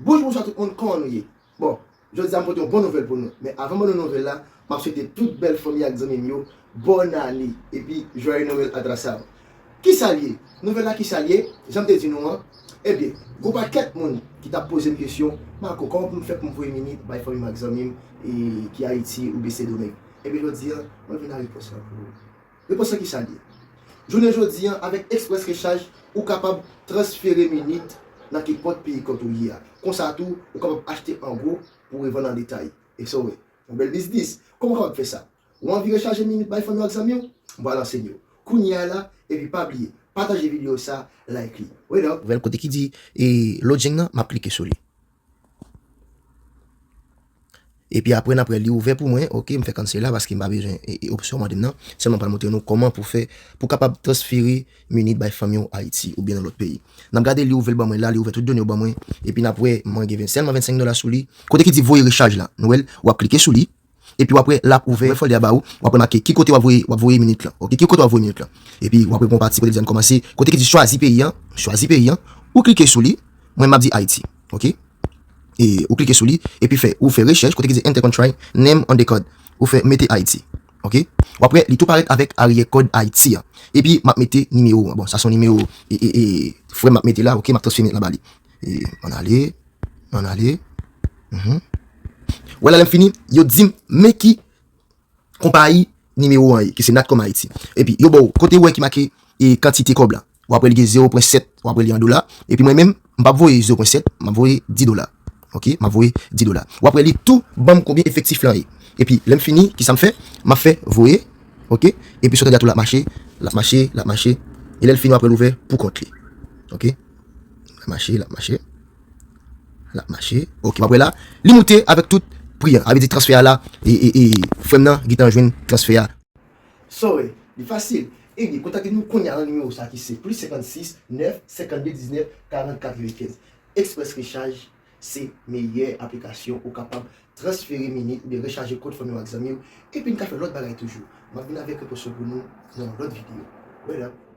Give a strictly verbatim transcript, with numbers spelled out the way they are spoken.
Bonjou, bonswa tout moun, kòman nou ye? Bon, jodi a m pote yon bon nouvèl pou nou. Men avan m ban nou nouvèl la, m ap swete tout bèl fanmi ak zanmi m yo bòn ane epi Joyeux Noël atrasado. Kisa l ye? Nouvèl la kisa l ye? Jan m te di nou an, ebyen, gon pakèt moun ki t ap poze m kesyon, Marco, kòman pou m fè pou m voye minit bay fanmi m ak zanmi m e, ki Ayiti oubyen Sendomeng? Ebyen, jodi a, mwen vin ak repons la pou ou. Repons lan kisa l ye? Jounen jodi a, avèk Express Recharge, ou kapab transfere minit nan kenpòt peyi kot ou ye a. Konsa tou, ou kapab achte an gwo pou w revann an detay. E sa w wè, yon bèl biznis. Kòman w kapab fè sa? Ou anvi rechaje minit bay fanmi w ak zanmi w? M pral anseye w kounye a la, epi pa bliye, pataje videyo sa, like li. Word up! Nouvèl kote ki di, e, loading nan, m ap klike sou li. Epi apre, n ap wè li ouvè pou mwen. Oke, m fè cancel la paske m pa bezwen e, e, opsyon mande m nan. Sèlman m pral montre nou kòman pou fè, pou kapab transfere minit bay fanmi w Ayiti oubyen nan lòt peyi. N ap gade li ouvè l ban mwen la, li ouvè tout done yo ban mwen. Epi n ap wè, mwen gen ven- sèlman vennsenk dola sou li. Kote ki di voye rechaj la, nou wè l, w ap klike sou li. Epi w ap wè l ap ouvè, fòlde a ba ou, w ap wè make ki kote w ap voye, w ap voye minit lan. Oke, ki kote w ap voye minit lan. Epi w ap wè gon pati kote li di ann kòmanse, kote ki di chwazi peyi an, chwazi peyi an, ou klike sou li, mwen m ap di Ayiti. Oke? E ou klike sou li, epi fè, ou fè rechèch, kote ki di enter country, name on the card. Ou fè mete Ayiti. Oke? W ap wè, li tou parèt avèk aryè kòd Ayiti an. Epi m ap mete nimewo an. Bon, sa se yon nimewo, e, e, e, frè m ap mete la, oke, m ap transfere minit lan ba li. E, ann ale, ann ale. Mhm. Wè la, lè m fini, yo di m, men ki konpayi nimewo an ye, ki se Natcom Haiti. Epi, yo ba w, kote w wè ki make, e, kantite kòb la. W ap wè li gen zewo pwen sèt, w ap wè li an dola. Epi mwen menm, m p ap voye zewo pwen sèt, m ap voye dis dola. Oke, m ap voye dis dola. W ap wè li tou ban m konbyen efektif lan ye. Epi, lè m fini, kisa m fè? M ap fè voye. Oke? Epi, sa w tande a tou l ap mache, l ap mache, l ap mache. E lè l fini, w ap wè l ouvè pou kont li. Oke? L ap mache, l ap mache. L ap mache. Oke, w ap wè la. Li moute avèk tout pri an. Sa vle di transfè a la, e, e, e, frè m nan gentan jwenn transfè a. Sa w wè, li fasil. Ebyen, kontakte nou kounye a nan nimewo sa ki se plis senkannsis, nèf, senkannde, diznèf, karant, katrevenkenz. Express Recharge se meyè aplikasyon ou kapab transfere minit oubyen rechaje kont fanmi w ak zanmi w. Epi n ka fè lòt bagay toujou. M ap vin avèk repons yo pou nou nan yon lòt videyo. Word up!